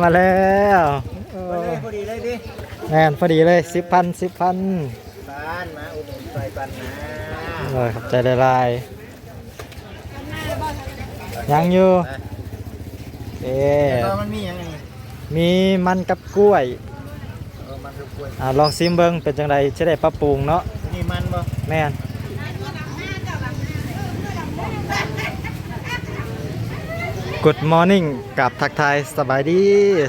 ມາແລ້ວ ເອີ ພໍດີເລີຍຕິ ແມ່ນ ພໍດີເລີຍ ສິບພັນ ສິບພັນ ບ້ານ ມາອຸດໜູນຊ່ອຍປັນນາ ໂອ້ຍ ຂອບໃຈຫຼາຍໆ ຍັງຢູ່ ເອີ ແລ້ວກໍມັນມີຫຍັງອີກ? ມີມັນກັບກ້ວຍ ເອີ ມັນກັບກ້ວຍ ອ່າ ລອງຊີມເບິ່ງເປັນຈັ່ງໃດ ຊິໄດ້ປັບປຸງເນາະ ນີ້ມັນບໍ່? ແມ່ນ Good morning ກາບທັກທາຍສະບາຍດີ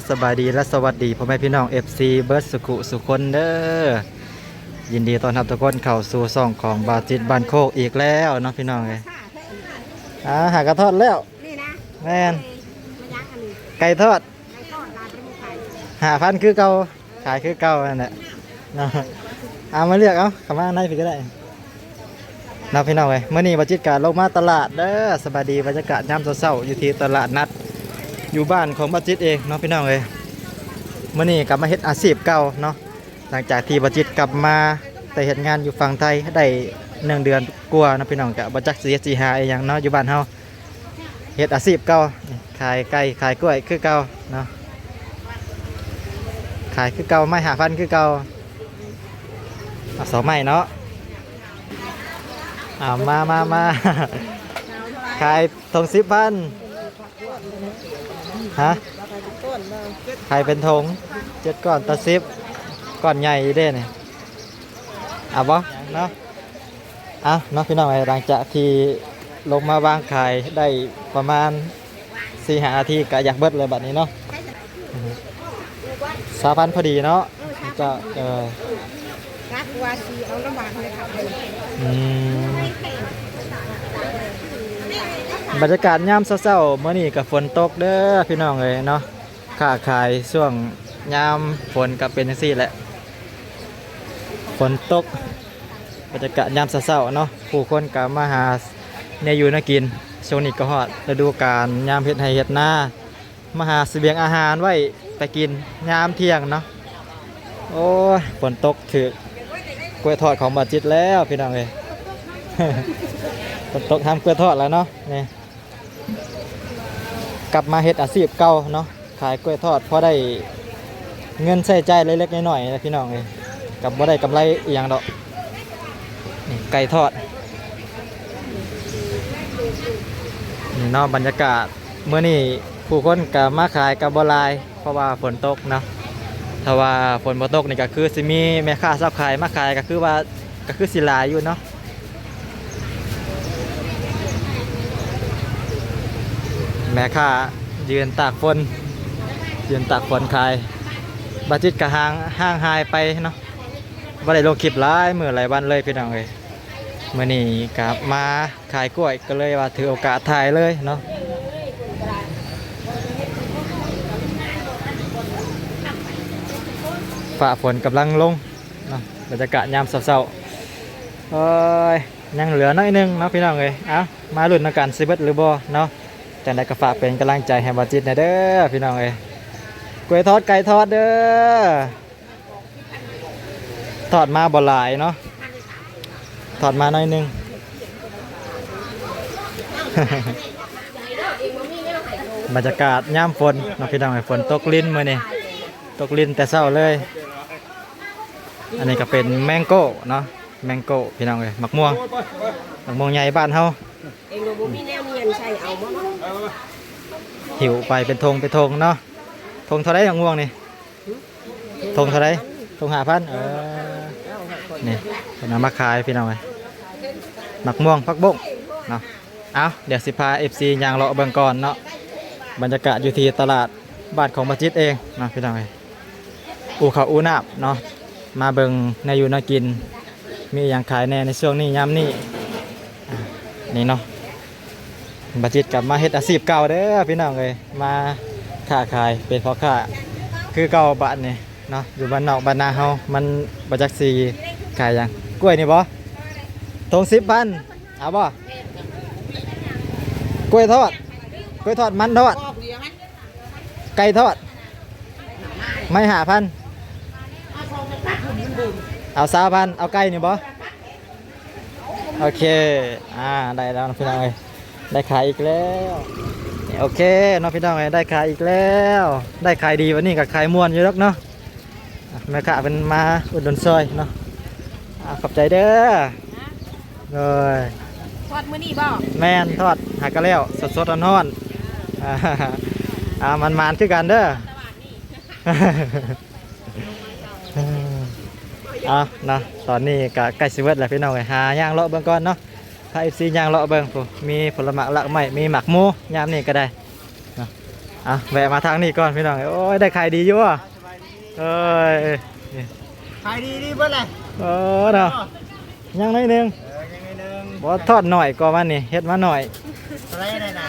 ສະບາຍດີ ແລະ ສະຫວັດດີພໍ່ແມ່ພີ່ນ້ອງ ເອັຟຊີ ເບິດສຸຂຸສຸຄົນເດີ ຍິນດີຕ້ອນຮັບທຸກຄົນເຂົ້າສູ່ຊ່ອງຂອງບ່າວຈິດບ້ານໂຄກອີກແລ້ວເນາະ ພີ່ນ້ອງເອີຍ ອ່າ ຫາກະທອດແລ້ວ ນີ້ນະ ແມ່ນ ເອີຍ ມາຍັງອັນນີ້ ໄກ່ທອດ ໄກ່ທອດລາວບໍ່ຂາຍ ຫ້າພັນຄືເກົ່າ ຂາຍຄືເກົ່ານັ້ນແຫຼະເນາະ ເອົາມາເລືອກເອົາ ເຂົ້າມາໃນພີ້ກໍໄດ້ເນາະ ພີ່ນ້ອງເອີຍ ມື້ນີ້ບ່າວຈິດກະລົງມາຕະຫຼາດເດີ ສະບາຍດີ ບັນຍາກາດຍາມເຊົ້າໆ ຢູ່ທີ່ຕະຫຼາດນັດ ຢູ່ບ້ານຂອງບ່າວຈິດເອງເນາະ ພີ່ນ້ອງເອີຍ ມື້ນີ້ກໍມາເຮັດອາຊີບເກົ່າເນາະ ຫຼັງຈາກທີ່ບ່າວຈິດກັບມາແຕ່ເຮັດງານຢູ່ຝັ່ງໄທໄດ້ໜຶ່ງເດືອນກວ່າເນາະ ພີ່ນ້ອງ ກໍບໍ່ຈັກຊິເຮັດຊິຫາອີ່ຫຍັງເນາະ ຢູ່ບ້ານເຮົາ ເຮັດອາຊີບເກົ່າ ຂາຍໄກ່ ຂາຍກ້ວຍຄືເກົ່າເນາະ ຂາຍຄືເກົ່າ ໄມ້ຫ້າພັນຄືເກົ່າ ເອົາສອງໄມ້ເນາະ ເອົາ ມາ ມາ ມາ ຂາຍຖົງສິບພັນ ຮະ ຂາຍເປັນຖົງ ເຈັດກ້ອນຕໍ່ສິບ ກ້ອນໃຫຍ່ເດ້ນີ້ ເອົາບໍ່ເນາະ? ອ່ະເນາະ ພີ່ນ້ອງເອີຍ ຫຼັງຈາກທີ່ລົງມາວາງຂາຍໄດ້ປະມານສີ່ຫ້ານາທີ ກະຢາກເບິດແລ້ວບັດນີ້ເນາະ ຊາວພັນພໍດີເນາະ ເອີ ເຈົ້າ ເອີ ກະວ່າຊິເອົາລຳບາກເລີຍ ອືມ ບັນຍາກາດຍາມເຊົ້າໆ ມື້ນີ້ກະຝົນຕົກເດີ ພີ່ນ້ອງເອີຍເນາະ ຄ້າຂາຍຊ່ວງຍາມຝົນກະເປັນຈັ່ງຊີ້ແຫຼະ ຝົນຕົກ ບັນຍາກາດຍາມເຊົ້າໆ ເນາະ ຜູ້ຄົນກະມາຫາແນວຢູ່ແນວກິນ ຊ່ວງນີ້ກະຮອດລະດູການຍາມເຮັດໄຮ່ເຮັດນາ ມາຫາສະບຽງອາຫານໄວ້ໄປກິນຍາມທ່ຽງເນາະ ໂອ້ຍ ຝົນຕົກ ຖືກກ້ວຍທອດຂອງບ່າວຈິດແລ້ວ ພີ່ນ້ອງເອີຍ ຝົນຕົກ ຫ້າມກ້ວຍທອດແລ້ວເນາະ ນີ້ ກັບມາເຮັດອາຊີບເກົ່າເນາະ ຂາຍກ້ວຍທອດ ພໍໄດ້ເງິນໃຊ້ຈ່າຍເລັກໆນ້ອຍໆ ແຫຼະ ພີ່ນ້ອງເອີຍ ກະບໍ່ໄດ້ກຳໄລອີ່ຫຍັງດອກ ນີ້ໄກ່ທອດ ນີ້ເນາະ ບັນຍາກາດ ມື້ນີ້ຜູ້ຄົນກະມາຂາຍກະບໍ່ຫຼາຍ ເພາະວ່າຝົນຕົກເນາະ ຖ້າວ່າຝົນບໍ່ຕົກນີ້ກະຄືຊິມີແມ່ຄ້າຊາວຂາຍມາຂາຍ ກະຄືວ່າ ກະຄືຊິຫຼາຍຢູ່ເນາະ ແມ່ຄ້າຢືນຕາກຝົນ ຢືນຕາກຝົນຂາຍ ບ່າວຈິດກະຫ່າງ ຫ່າງຫາຍໄປເນາະ ບໍ່ໄດ້ລົງຄລິບຫຼາຍມື້ຫຼາຍວັນເລີຍ ພີ່ນ້ອງເອີຍ ມື້ນີ້ກະມາຂາຍກ້ວຍ ກະເລີຍວ່າຖືໂອກາດຖ່າຍເລີຍເນາະ ຟ້າຝົນກຳລັງລົງເນາະ ບັນຍາກາດຍາມເຊົ້າໆ ໂອ້ຍ ຍັງເຫຼືອໜ້ອຍໜຶ່ງເນາະ ພີ່ນ້ອງເອີຍ ເອົ້າ ມາລຸ້ນນຳກັນຊິເບິດຫຼືບໍ່ເນາະ ຈັ່ງໃດກະຝາກເປັນກຳລັງໃຈໃຫ້ບ່າວຈິດແດ່ເດີ ພີ່ນ້ອງເອີຍ ກ້ວຍທອດ ໄກ່ທອດເດີ ທອດມາບໍ່ຫຼາຍເນາະ ທອດມາໜ້ອຍໜຶ່ງ ບັນຍາກາດຍາມຝົນເນາະ ພີ່ນ້ອງເອີຍ ຝົນຕົກລິນມື້ນີ້ ຕົກລິນແຕ່ເຊົ້າເລີຍ ອັນນີ້ກະເປັນແມງໂກ້ເນາະ ແມງໂກ້ ພີ່ນ້ອງເອີຍ ໝາກມ່ວງ ໝາກມ່ວງໃຫຍ່ບ້ານເຮົາ ເອງບໍ່ມີແນວມີອັນໃສ່ເອົາບໍ່ເນາະ ຫິ້ວໄປເປັນຖົງເປັນຖົງເນາະ ຖົງເທົ່າໃດໝາກມ່ວງນີ້? ຖົງເທົ່າໃດ? ຖົງຫ້າພັນ ເອີ ນີ້ເພິ່ນເອົາມາຂາຍ ພີ່ນ້ອງເອີຍ ໝາກມ່ວງ ຜັກບົ້ງເນາະ ເອົ້າ ດຽວຊິພາເອັຟຊີຍ່າງເລາະເບິ່ງກ່ອນເນາະ ບັນຍາກາດຢູ່ທີ່ຕະຫຼາດບ້ານຂອງບ່າວຈິດເອງເນາະ ພີ່ນ້ອງເອີຍ ອູ່ເຂົ້າອູ່ນ້ຳເນາະ ມາເບິ່ງແນວຢູ່ແນວກິນ ມີຫຍັງຂາຍແດ່ໃນຊ່ວງນີ້ຍາມນີ້ ອ່າ ນີ້ເນາະ ບ່າວຈິດກັບມາເຮັດອາຊີບເກົ່າເດີພີ່ນ້ອງເອີຍ ມາຄ້າຂາຍເປັນພໍ່ຄ້າຄືເກົ່າບາດນີ້ເນາະ ຢູ່ບ້ານນອກບ້ານນາເຮົາ ມັນບໍ່ຈັກຊິຂາຍຫຍັງ ກ້ວຍນີ້ບໍ່? ຖົງສິບພັນ ເອົາບໍ່? ກ້ວຍທອດ ກ້ວຍທອດ ມັນທອດ ໄກ່ທອດ ໄມ້ຫ້າພັນ ເອົາຊາວພັນ ເອົາໄກ່ນີ້ບໍ່? ໂອເຄ ອ່າ ໄດ້ແລ້ວພີ່ນ້ອງເອີຍ ໄດ້ຂາຍອີກແລ້ວ ໂອເຄເນາະພີ່ນ້ອງເອີຍ ໄດ້ຂາຍອີກແລ້ວ ໄດ້ຂາຍດີ ວັນນີ້ກໍຂາຍມ່ວນຢູ່ດອກເນາະ. ແມ່ຄ້າເພິ່ນມາອຸດໜູນຊ່ອຍເນາະ. ອາ ຂອບໃຈເດີ. ໂດຍ ທອດມື້ນີ້ບໍ່? ແມ່ນ ທອດຫາກະແລ້ວ ສົດໆຮ້ອນໆ. ອາ ອາ ໝານໆຄືກັນເດີ. ເອົາເນາະ ຕອນນີ້ກໍໃກ້ຊິເບິດແລ້ວພີ່ນ້ອງເອີຍ ຫາຍ່າງເລາະເບິ່ງກ່ອນເນາະ ພາເອັຟຊີຍ່າງເລາະເບິ່ງ. ໂອ້ ມີຜົນລະໝາກລາກໄມ້ ມີໝາກໂມ ຍາມນີ້ກໍໄດ້ເນາະ. ເອົາ ແວະມາທາງນີ້ກ່ອນພີ່ນ້ອງເອີຍ. ໂອ້ຍ ໄດ້ຂາຍດີຢູ່ບໍ່? ເອີຍ ຂາຍດີດີເບິດແຫຼະ. ເອີເນາະ ຍັງໜ້ອຍໜຶ່ງ. ເອີ ຍັງໜ້ອຍໜຶ່ງ. ບໍ່ ທອດໜ້ອຍກວ່າວານນີ້ ເຮັດມາໜ້ອຍ. ເທົ່າໃດນະ?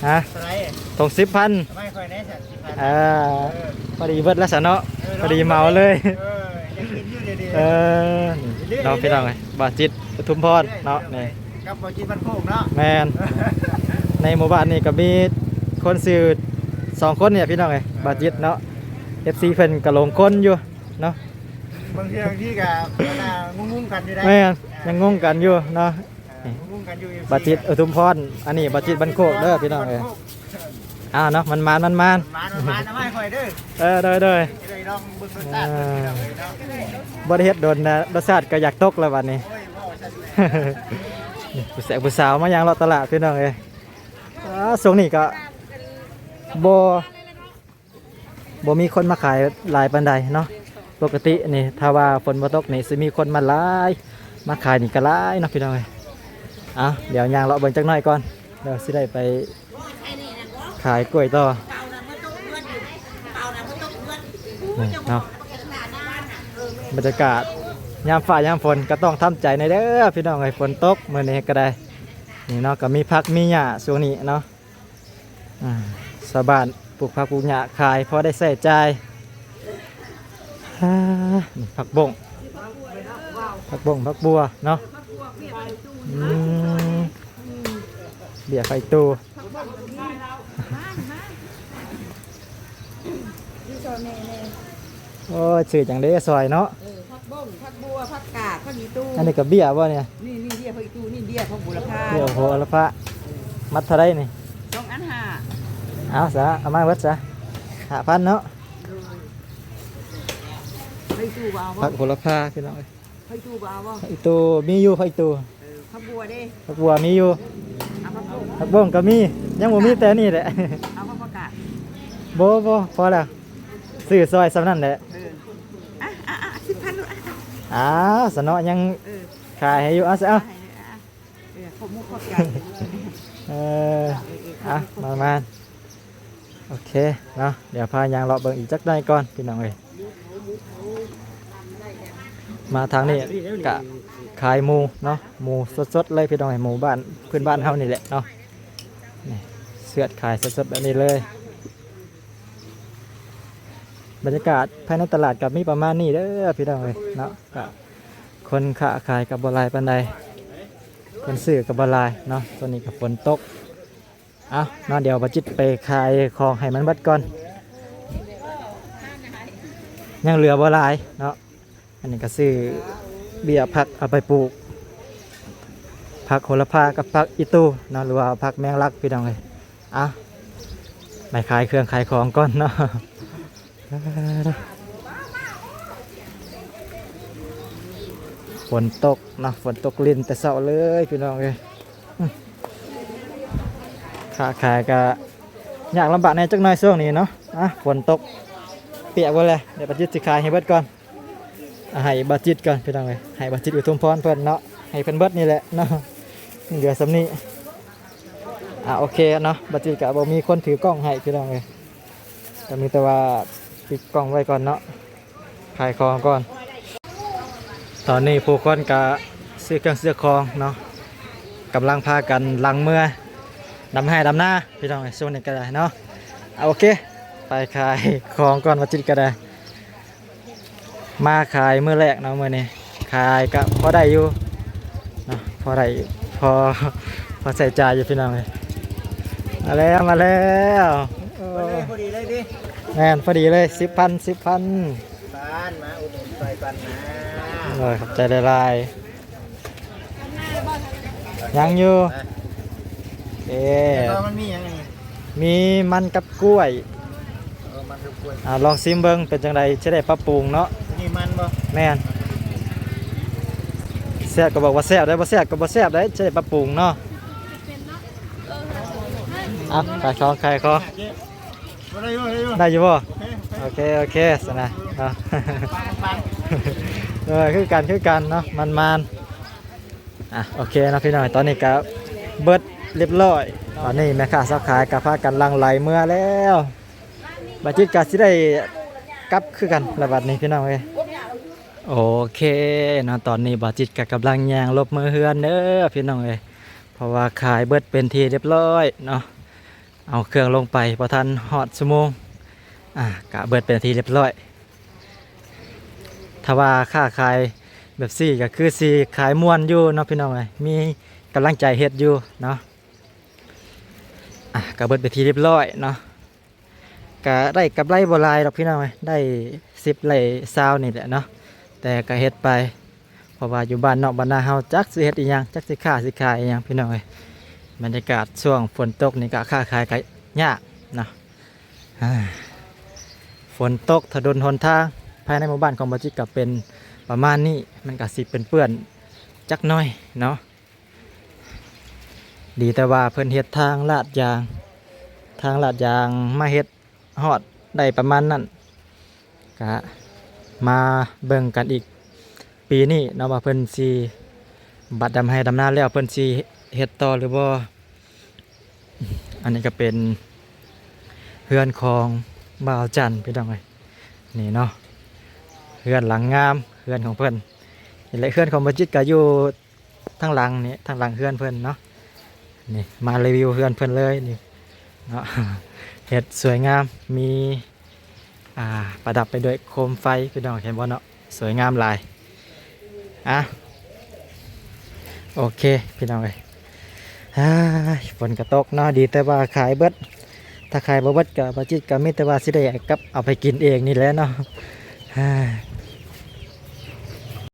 ຮະ? ເທົ່າໃດ? ຖົງສິບພັນ. ເອົາໃຫ້ຂ້ອຍແດ່ຊັ້ນ ສິບພັນ. ເອີ ເອີ ພໍດີເບິດແລ້ວຊະເນາະ. ເອີ ພໍດີເໝົາເລີຍ. ເອີ ຢາກກິນຢູ່ເດ. ເອີ ເນາະພີ່ນ້ອງເອີຍ ບ່າວຈິດ ປະທຸມພອນເນາະ. ນີ້ ກັບບ່າວຈິດບ້ານໂຄກເນາະ. ແມ່ນ ໃນໝູ່ບ້ານນີ້ກໍມີຄົນຊື່ສອງຄົນນີ້ພີ່ນ້ອງເອີຍ ບ່າວຈິດເນາະ. ເອັຟຊີເພິ່ນກໍຫຼົງຄົນຢູ່ເນາະ. ບາງເທື່ອບາງທີກໍງຸ້ງໆກັນຢູ່ໄດ໋. ແມ່ນ ຍັງງົງກັນຢູ່ເນາະ. ເອີ ງົງກັນຢູ່ ເອັຟຊີ ບ່າວຈິດອຸທຸມພອນ ອັນນີ້ບ່າວຈິດບ້ານໂຄກເດີພີ່ນ້ອງເອີຍ. ອ້າວເນາະ ມັນມານ ມັນມານ ມັນມານ ເອົາມາໃຫ້ຂ້ອຍເດີ. ເອີ ໂດຍ ໂດຍ ຈະໄດ້ລອງເບິ່ງລົດຊາດເພິ່ນ ເອີ ພີ່ນ້ອງເອີຍເນາະ. ບໍ່ໄດ້ເຮັດດົນນະ ລົດຊາດກໍຢາກຕົກແລ້ວບັດນີ້. ໂອ້ຍ ເວົ້າຊັ້ນແຫຼະ. ນີ້ ຜູ້ແສກຜູ້ສາວມາຍ່າງເລາະຕະຫຼາດພີ່ນ້ອງເອີຍ. ອ້າ ຊ່ວງນີ້ກໍບໍ່ ບໍ່ມີຄົນມາຂາຍຫຼາຍປານໃດເນາະ. ປົກກະຕິນີ້ຖ້າວ່າຝົນບໍ່ຕົກນີ້ຊິມີຄົນມາຫຼາຍ ມາຂາຍນີ້ກໍຫຼາຍເນາະພີ່ນ້ອງເອີຍ. ເອົາ ດຽວຍ່າງເລາະເບິ່ງຈັກໜ້ອຍກ່ອນ ດຽວຊິໄດ້ໄປຂາຍກ້ວຍຕໍ່. ນີ້ເນາະ ບັນຍາກາດຍາມຟ້າຍາມຝົນກໍຕ້ອງທຳໃຈແດ່ເດີພີ່ນ້ອງເອີຍ ຝົນຕົກມື້ນີ້ກໍໄດ້. ນີ້ເນາະ ກໍມີຜັກມີຫຍ້າຊ່ວງນີ້ເນາະ. ອ່າ ຊາວບ້ານປູກຜັກປູກຫຍ້າຂາຍ ພໍໄດ້ໃຊ້ຈ່າຍ. ອ່າ ນີ້ຜັກບົ້ງ ຜັກບົ້ງ ຜັກບົວເນາະ. ອືມ ເບ້ຍໄຟຕູ້. ໂອ້ຍ ຊື່ຫຍັງເດ້ ຊອຍເນາະ. ເອີ ຜັກບົ້ງ ຜັກບົວ ຜັກກາດ ຜັກອີຕູ່. ອັນນີ້ກໍເບ້ຍບໍ່ນີ້? ນີ້ ນີ້ເບ້ຍຜັກອີຕູ່ ນີ້ເບ້ຍຜັກໂຫລະພາ. ເບ້ຍໂຫລະພາ ມັດເທົ່າໃດນີ້? ສອງອັນຫ້າ. ເອົາຊະ ເອົາມາເບິດຊະ ຫ້າພັນເນາະ. ໂດຍ ຜັກອີຕູ່ບໍ່ເອົາບໍ່? ຜັກໂຫລະພາພີ່ນ້ອງເອີຍ. ຜັກອີຕູ່ບໍ່ເອົາບໍ່? ຜັກອີຕູ່ມີຢູ່ ຜັກອີຕູ່. ເອີ ຜັກບົວເດ້? ຜັກບົວມີຢູ່. ເອົາຜັກບົ້ງ. ຜັກບົ້ງກໍມີ ຍັງບໍ່ມີແຕ່ນີ້ແຫຼະ. ເອົາຜັກກາດ. ບໍ່ ບໍ່ ພໍແລ້ວ ຊື້ຊອຍສ່ຳນັ້ນແຫຼະ. ເອີ ອ່ະ ອ່ະ ອ່ະ ສິບພັນລູກ. ອ້າວ ສະເນາະ ຍັງ ເອີ ຂາຍໃຫ້ຢູ່. ເອົາຊະ ເອົາ ຂາຍໃຫ້ເລີຍ. ອ່ະ ເອີ ຂອບມຸກຂອບໃຈ. ເອີ ອ່ະ ມາ ມາ ໂອເຄເນາະ ດຽວພາຍ່າງເລາະເບິ່ງອີກຈັກໜ້ອຍກ່ອນພີ່ນ້ອງເອີຍ. ມາທາງນີ້ກະຂາຍໝູເນາະ ໝູສົດໆເລີຍພີ່ນ້ອງເອີຍ ໝູບ້ານ ພື້ນບ້ານເຮົານີ້ແຫຼະເນາະ. ນີ້ ເຊືອດຂາຍສົດໆແບບນີ້ເລີຍ. ບັນຍາກາດພາຍໃນຕະຫຼາດກໍມີປະມານນີ້ເດີພີ່ນ້ອງເອີຍເນາະ. ກະຄົນຄ້າຂາຍກໍບໍ່ຫຼາຍປານໃດ ຄົນຊື້ກໍບໍ່ຫຼາຍເນາະ. ຊ່ວງນີ້ກໍຝົນຕົກ. ເອົາເນາະ ດຽວບ່າວຈິດໄປຂາຍຂອງໃຫ້ມັນເບິດກ່ອນ ຍັງເຫຼືອບໍ່ຫຼາຍເນາະ. ອັນນີ້ກໍຊື້ເບ້ຍຜັກເອົາໄປປູກ ຜັກໂຫລະພາກັບຜັກອີຕູ່ເນາະ ຫຼືວ່າຜັກແມງລັກພີ່ນ້ອງເອີຍ. ເອົາ ໄປຂາຍເຄື່ອງຂາຍຂອງກ່ອນເນາະ. ຝົນຕົກເນາະ ຝົນຕົກລິນແຕ່ເຊົ້າເລີຍພີ່ນ້ອງເອີຍ. ອືມ ຄ້າຂາຍກະຍາກລຳບາກແດ່ຈັກໜ້ອຍຊ່ວງນີ້ເນາະ. ອ່ະ ຝົນຕົກປຽກເບິດແລ້ວ ດຽວບ່າວຈິດຊິຂາຍໃຫ້ເບິດກ່ອນ. ອ່ະ ໃຫ້ບ່າວຈິດກ່ອນພີ່ນ້ອງເອີຍ ໃຫ້ບ່າວຈິດອຸທຸມພອນເພິ່ນເນາະ ໃຫ້ເພິ່ນເບິດນີ້ແຫຼະເນາະ ເຫຼືອສ່ຳນີ້. ອ່າ ໂອເຄເນາະ ບ່າວຈິດກະບໍ່ມີຄົນຖືກ້ອງໃຫ້ພີ່ນ້ອງເອີຍ ກະມີແຕ່ວ່າປິດກ້ອງໄວ້ກ່ອນເນາະ ຂາຍຂອງກ່ອນ. ຕອນນີ້ຜູ້ຄົນກະຊື້ເຄື່ອງຊື້ຂອງເນາະ ກຳລັງພາກັນຫຼັ່ງເມືອດຳໄຮ່ດຳນາພີ່ນ້ອງເອີຍ ຊ່ວງນີ້ກະໄດ້ເນາະ. ອ່າ ໂອເຄ ໄປຂາຍຂອງກ່ອນ ບ່າວຈິດກະໄດ້ ມາຂາຍມື້ແລກເນາະ ມື້ນີ້ຂາຍກະພໍໄດ້ຢູ່ເນາະ ພໍໄດ້ ພໍ ພໍໃຊ້ຈ່າຍຢູ່ພີ່ນ້ອງເອີຍ. ມາແລ້ວ ມາແລ້ວ ໂອ້ຍ ພໍດີເລີຍຕິ? ແມ່ນ ພໍດີເລີຍ ສິບພັນ ສິບພັນ. ບ້ານ ມາອຸດໜູນຊ່ອຍກັນນະ. ໂອ້ຍ ຂອບໃຈຫຼາຍໆ. ຍັງຢູ່ ເອີ ແລ້ວມັນມີຫຍັງອັນນີ້? ມີມັນກັບກ້ວຍ. ເອີ ມັນກັບກ້ວຍ. ອ່າ ລອງຊີມເບິ່ງເປັນຈັ່ງໃດ ຊິໄດ້ປັບປຸງເນາະ. ນີ້ມັນບໍ່? ແມ່ນ. ແຊບກໍບອກວ່າແຊບໄດ້ ບໍ່ແຊບກໍບໍ່ແຊບໄດ້ ຊິໄດ້ປັບປຸງເນາະ. ອ່ະ ຂາຍຂອງ ຂາຍຂອງ. ໄດ້ຢູ່ບໍ່? ໂອເຄ ໂອເຄ ຊັ້ນນະເນາະ. ເອີ ຄືກັນ ຄືກັນເນາະ ມັນໆ. ອ່ະ ໂອເຄເນາະພີ່ນ້ອງ ຕອນນີ້ກະເບິດລຽບລ້ອຍ. ຕອນນີ້ແມ່ຄ້າຊາວຂາຍກະພາກັນຫຼັ່ງໄຫຼເມືອແລ້ວ. ບາຈິດກະຊິໄດ້ກັບຄືກັນລະບັດນີ້ພີ່ນ້ອງເອີຍ. ໂອເຄເນາະ ຕອນນີ້ບາຈິດກະກຳລັງຍ່າງຫຼົບເມືອເຮືອນເດີພີ່ນ້ອງເອີຍ ເພາະວ່າຂາຍເບິດເປັນທີ່ລຽບລ້ອຍເນາະ. ເອົາເຄື່ອງລົງໄປບໍ່ທັນຮອດຊົ່ວໂມງ ອ່າ ກະເບິດເປັນທີ່ລຽບລ້ອຍ. ຖ້າວ່າຄ້າຂາຍແບບຊີ້ກະຄືຊິຂາຍມ່ວນຢູ່ເນາະພີ່ນ້ອງເອີຍ ມີກຳລັງໃຈເຮັດຢູ່ເນາະ. ອ່າ ກະເບິດເປັນທີ່ລຽບລ້ອຍເນາະ. ກະໄດ້ກຳໄລບໍ່ຫຼາຍດອກພີ່ນ້ອງເອີຍ ໄດ້ສິບໄດ້ຊາວນີ້ແຫຼະເນາະ ແຕ່ກະເຮັດໄປ ເພາະວ່າຢູ່ບ້ານນອກບ້ານນາເຮົາຈັກຊິເຮັດອີ່ຫຍັງ ຈັກຊິຄ້າຊິຂາຍອີ່ຫຍັງພີ່ນ້ອງເອີຍ. ບັນຍາກາດຊ່ວງຝົນຕົກນີ້ກະຄ້າຂາຍກະຍາກເນາະ. ອ່າ ຝົນຕົກຖະໜົນຫົນທາງພາຍໃນໝູ່ບ້ານຂອງບາຈິດກະເປັນປະມານນີ້ ມັນກະຊິເປື້ອນໆຈັກໜ້ອຍເນາະ. ດີແຕ່ວ່າເພິ່ນເຮັດທາງລາດຢາງ ທາງລາດຢາງມາເຮັດຮອດໄດ້ປະມານນັ້ນ ກະມາເບິ່ງກັນອີກປີນີ້ເນາະ ວ່າເພິ່ນຊິບັດດຳໄຮ່ດຳນາແລ້ວ ເພິ່ນຊິເຮັດຕໍ່ຫຼືບໍ່. ອັນນີ້ກະເປັນເຮືອນຂອງບ່າວຈັນພີ່ນ້ອງເອີຍ ນີ້ເນາະ ເຮືອນຫຼັງງາມ ເຮືອນຂອງເພິ່ນ. ນີ້ແຫຼະ ເຮືອນຂອງບາຈິດກະຢູ່ ທາງຫຼັງນີ້ ທາງຫຼັງເຮືອນເພິ່ນເນາະ. ນີ້ມາຣີວິວເຮືອນເພິ່ນເລີຍນີ້ເນາະ ເຮັດສວຍງາມ ມີ ອ່າ ປະດັບໄປດ້ວຍໂຄມໄຟພີ່ນ້ອງ ເຫັນບໍ່ເນາະ ສວຍງາມຫຼາຍ. ອ່ະ ໂອເຄພີ່ນ້ອງເອີຍ ອ້າຍ ຝົນກະຕົກເນາະ ດີແຕ່ວ່າຂາຍເບິດ ຖ້າຂາຍບໍ່ເບິດກະ ບາຈິດກະມີແຕ່ວ່າຊິໄດ້ກັບເອົາໄປກິນເອງນີ້ແຫຼະເນາະ. ອ້າຍ